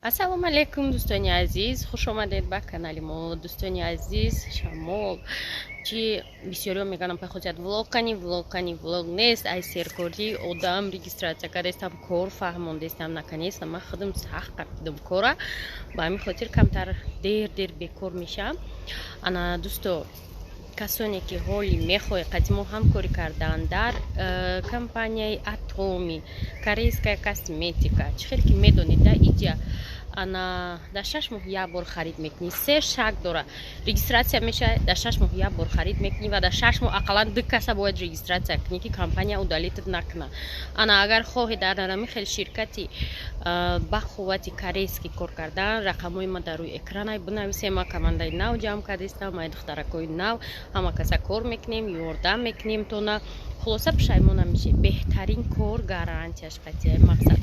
Ассалому алайкум, дӯстони азиз, хуш омадед ба канали мо. Дӯстони азиз, шамол чи бисёриҳо мегӯянд, пай влог кани, влог кани, влог нест. Ай серкорӣ одам регистрация кардастам, кор фаҳмондестам, наканестам. Ман худам сахт қапидам кора, ба ҳамин хотир камтар дер дер бекор мешавам. Ана, дӯсто, касоне ки ҳоли мехоҳед қати мо ҳамкорӣ кардан дар компанияи Атоми, корейская косметика, чӣ хел ки медонед, да иҷа ана дар 6 моҳ як бор харид мекунӣ, се шак дора, регистрация мешавад, дар 6 моҳ як бор харид мекунӣ ва дар 6 моҳ ақаллан ду каса бояд регистрация кунӣ, ки компания удалить накуна. Ана, агар хоҳед дар ҳамин хел ширкати ба қуввати корейский кор кардан, рақамҳои ма дар рӯи экранай, бинависем. Ма командаи нав ҷамъ кардастам, май духтаракҳои нав, ҳама каса кор мекунем, ёрдам мекунем тона. Хулоса, пушаймон намешед, беҳтарин кор, гарантияш қатъия. Мақсад,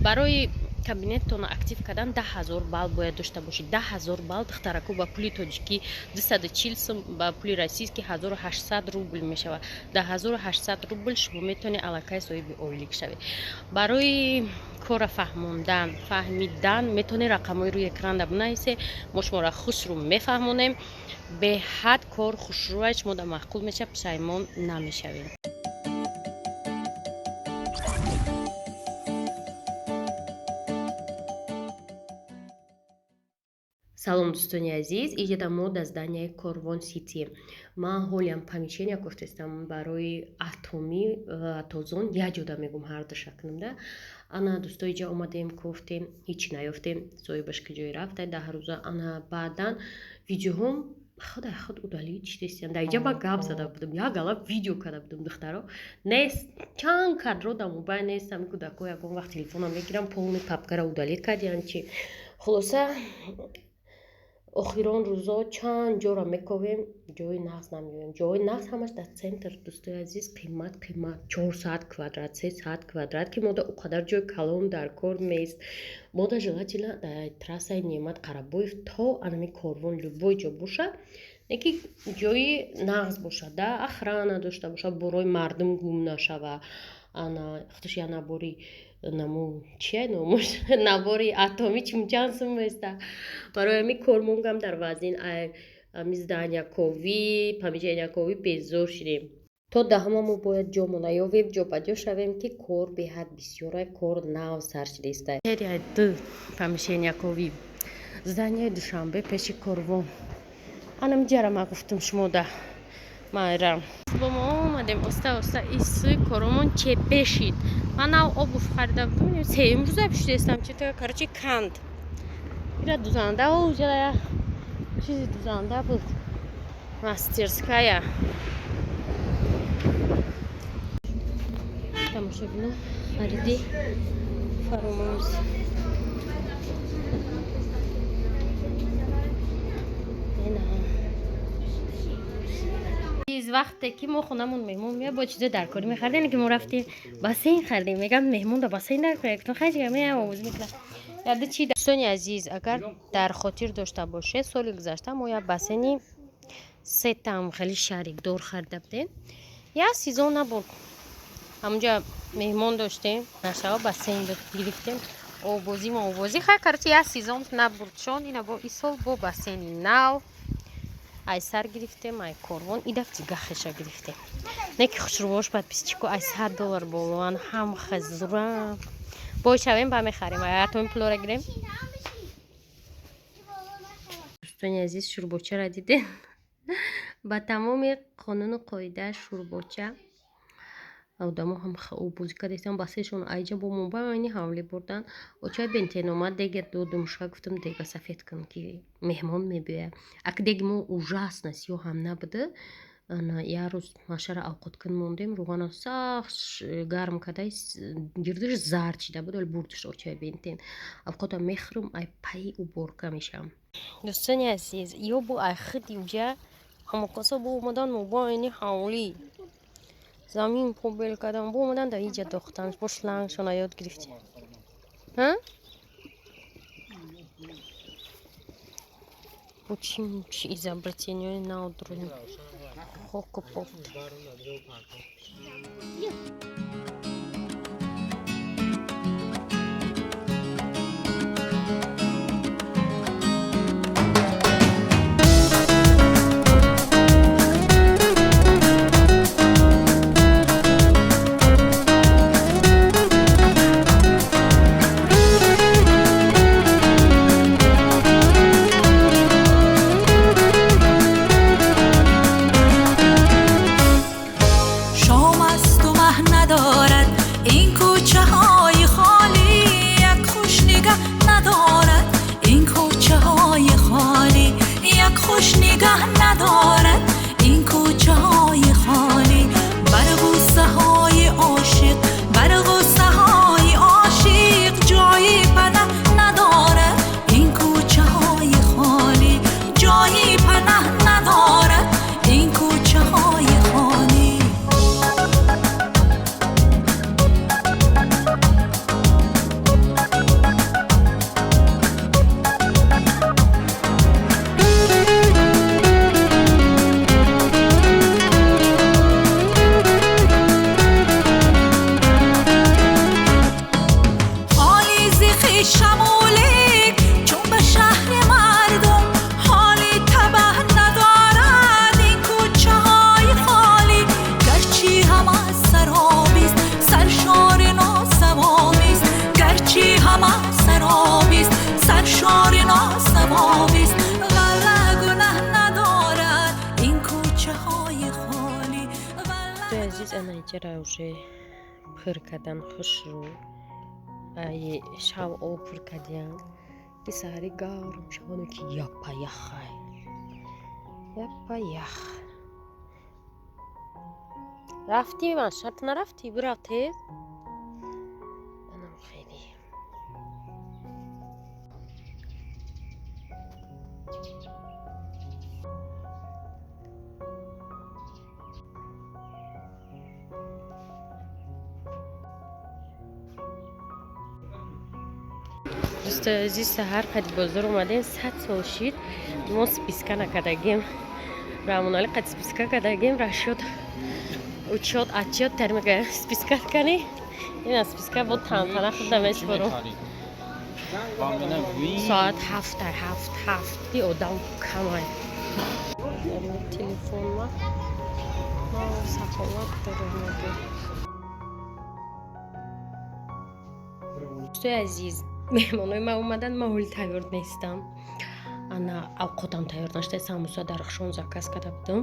барои кабинеттона актив кардан 10 000 балл бояд дошта бошед. 10 000 балл, духтарако, ба пули тоҷикӣ 240 сум, ба пули российский 1800 рубл мешавад. 10 800 рубл шумо метавонед аллакай соҳиби ойлик шавед. Барои кора фаҳмондан, фаҳмидан метавонед рақамҳои рӯи экранда бинависе, мо шуморо хушрӯ мефаҳмонем. Беҳад кор хушрӯа, шумо да маъқул мешавад, пушаймон намешавед. Салом, дӯстони азиз, иҷода мо дар зданияи Корвон Сити. Ман ҳолиам помещения гуфтестам барои Атомӣ, Атозон, як ҷода мегум, ҳардуша кунам да. Ана, дӯсто, иҷа омадем, кофтем, ҳеч наёфтем, соҳибаш ки ҷое рафта 10 рӯза. Ана, баъдан видеоҳом худа худ удалить шидестиям. Дар иҷа ма гап зада будам, як гала видео карда будам, духтаро, нест, чанд кадро дар мобайл нест. Ами кӯдакҳо ягон вақт телефонам мегирам, полный папкара удалить кардиян чи. Хулоса, охирон рӯзо чанд ҷора мековем, ҷои нағз намеёбем. Ҷои нағз ҳамаш дар центр, дӯстои азиз, қимат қимат, 400 квадрат, 300 квадрат, ки мода о қадар ҷои калон дар кор нест. Мода желательно дар трассаи Неъмат Қарабоев то анами Корвон любой ҷо бошад, не ки ҷои нағз бошад да, охрана дошта бошад, борои мардум гум нашава. Ана, худаш як набори наму чия номуш, набори Атоми чумчанд сум места. Барои ҳамин кормонгам дар вазин ами здания ковӣ, помещения ковӣ безор шудем. То даҳама мо бояд ҷомо наёвем, ҷо ба ҷо шавем, ки кор беҳад бисёра, кор нав сар шудеста. Серияи ду помещения ковӣ, зданияи Душанбе, пеши Корвон. Анам ҷара ма гуфтум шумода, майрам бо мо омадем, оста оста иси коромон чепешид. Ман нав обувь харида будам, сеюм рӯза пӯшидастам. Чито, короче, канд ира дузанда, уҷа чизи дузанда буд, мастерская. Тамошобино, хариди фаромӯз. Вақте ки мо хонамон меҳмон меяд, бо чизо даркорӣ мехардем, ки мо рафтем, бассейн хардем. Мегам, меҳмон да бассейн дар кор, гуфтам, хайчи меям, овоз мекунам яда чи. Дӯстони азиз, агар дар хотир дошта бошед, соли гузашта мо як бассейни сетам хеле шарикдор харида будем, як сезон набуд. Ҳамунҷа меҳмон доштем, нашава бассейн гирифтем, обозимо обозӣ. Хай, короче, як сезон набурдшон. Ина бо исол бо бассейни нав ай сар гирифтем, ай Корвон. И даф дига хеша гирифтем, не ки хушрувош подписчико, ай 100 доллар болоан, ҳам хазура. Бой шавем, ба мехарем, ай Атоми пулора гирем. Дӯстони азиз, шурбочара дидем? Ба тамоми қонуну қоида шурбоча одамо ҳам обозӣ кардастам, басешон айҷа бо мобайни ҳавлӣ бурдан. Очай бентен омад, дега додум ша, гуфтам, дега сафед кун, ки меҳмон мебиёяд. Ак деги мо ужасно сиёҳ ҳам набуда. Ана, як рӯз машара авқоткун мондем, рӯғана сахт гарм карда, гирдиш зард шида буд, вале бурдиш очай бентен. Авқота мехӯрам, ай пайи уборка мешавам. Дӯстони азиз, ё бо ай худи уҷа ҳамокасо бо омадан мобайни ҳавлӣ замин побел кардам, бо омадан дар иҷа дохтан, бо шлангшона ёд гирифтем. Бо чи изобретениҳои нав дорем, хоку поп. Надорад ин кӯчаҳои холӣ, як хуш нигаҳ надорад ин кӯчаҳои холӣ. Бар ғуссаҳои ошиқ, бар ғуссаҳои ошиқ ҷои паноҳ надорад ин кӯчаҳои холӣ, ҷои паноҳ надорад ин кӯчаҳои холӣ. Ҳоли зихи шамолик чун ба шаҳри мардум ҳоли табаҳ надорад ин кӯчаҳои холӣ. Гарчи ҳама саробист, саршори носавобист, гарчи ҳама саробист, саршори носавобист, валла гунаҳ надорад ин кӯчаҳои холӣ. Дӯстои азиз, ана иҷара уже пур кардан хушрӯ. Ай шав об пур кардиям. Ки саҳари гарм шавоно ки япа яхай. Япа ях. Рафтӣ ман шарт нарафтӣ, бирав тез. Анам хеле. Дӯстои азиз, саҳар қади бозор омадем, 100 сол шид. Мо списка накардагем. Раҳмонали қад списка кардагем, расчёт, учёт, отчёт тар мекардем. Списка кани? Ина списка бо тантана худ намешпорум. Соат ҳафтай, ҳафт, ҳафти одам камай. Телефонма ма саховат дорам. Дӯстои азиз, меҳмонои ман омадан, ман ҳоли тайёр нестам. Ана авқотам тайёр нашуда, самбуса дар рахшон заказ карда будам.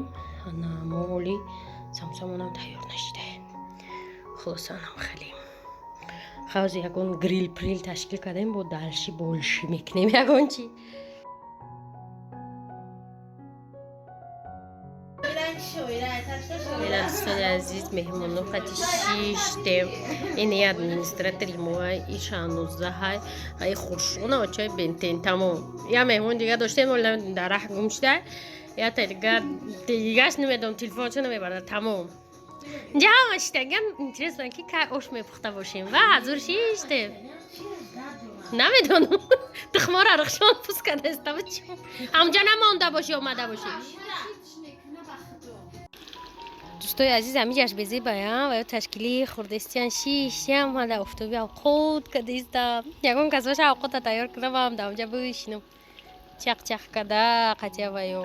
Ана мо ҳоли самбусамонам тайёр нашидаем. Хулоса, анам хеле. Хавзи ягон грил прил ташкил кардем, бо дальше больше мекунем ягон чи. Ина дӯстони азиз, меҳмоно қати шиштем. Ин и администратори мо и Шаҳнозаҳай, ай хуршона очай бентен тамом. Я меҳмон дига доштем, оли намедонем дар раҳ гум шуда. Я та дига дигаш намедонам, телефончо намебарад тамом. Инҷа ҳама шиштаган, интересно ки кай ош мепухта бошем. Ва ҳазур шиштем. Намедонам. Тухмора рахшон пус кардаста чӣ. Ҳамҷа намонда бошӣ, омада бошӣ. Дӯстои азиз, ҳамиҷаш безебая ва ё ташкили хурдестиян шиштиям, ман дар офтоби авқот кардистам. Ягон кас боша авқота тайёр кунам, ам дар онҷа бишинам. Чақ-чақ карда қатия ва ё.